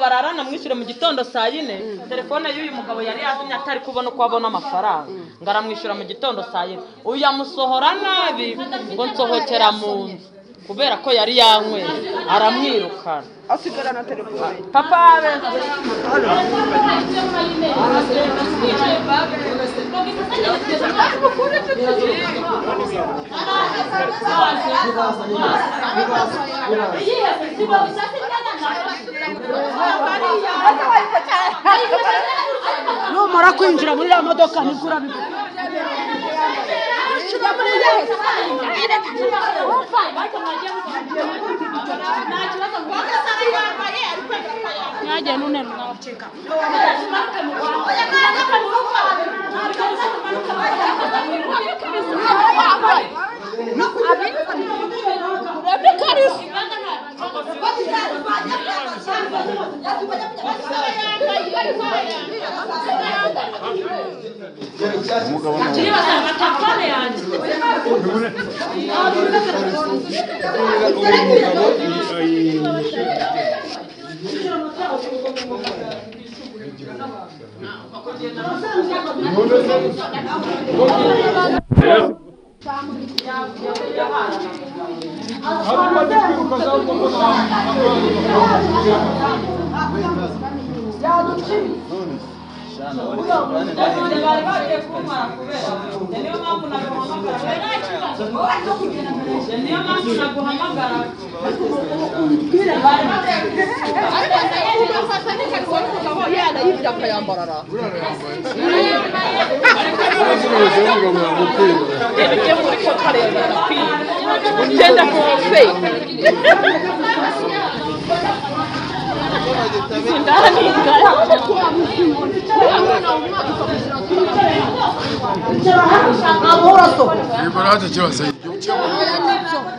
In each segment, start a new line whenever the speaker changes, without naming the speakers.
bararana mwishyure mu gitondo saa 4. Telefone y'uyu mugabo yari yazimye atari kubona uko abona amafaranga, ngo aramwishyura mu gitondo saa 4. Uyu amusohora nabi ngo nsohokera mu nzu kubera ko yari yanyweye, aramwirukana
asigarana telefone.
Papa abe
numara kwinjira muri ya modoka nibwo urabivuga.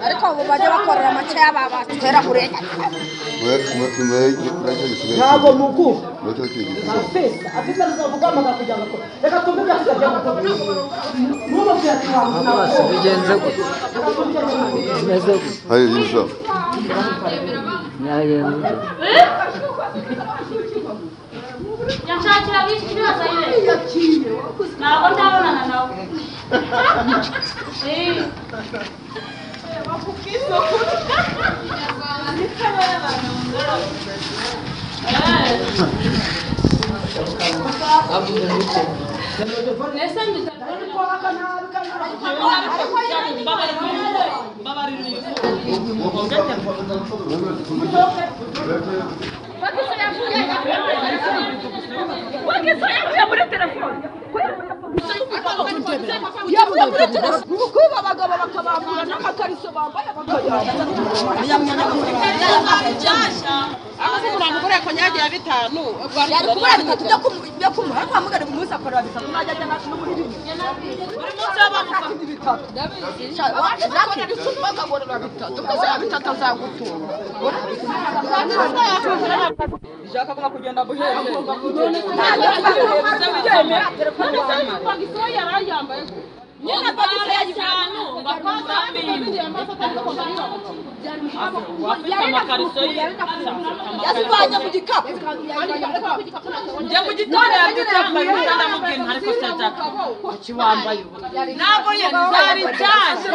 Ariko abo bajya bakorera make y'ababatera kurenya
ntabwo mugu afisa afisa avuga amagambo kugira ngo reka tumve tukajya gukora n'umubwira ati
amaso bigenze gute bimeze gute
hari ibyo
nyagenze
yashakira bishikira sayire ntabwo ndabonana nawe.
Kuba abagabo bakabambura n'amakariso bambaye
Yazivanye mu gikapu
njye mu gitondo yabyutse yambaye ubusa ndamubwira ariko se Jack kuki wambaye ubusa ntabwo zari nshyashya.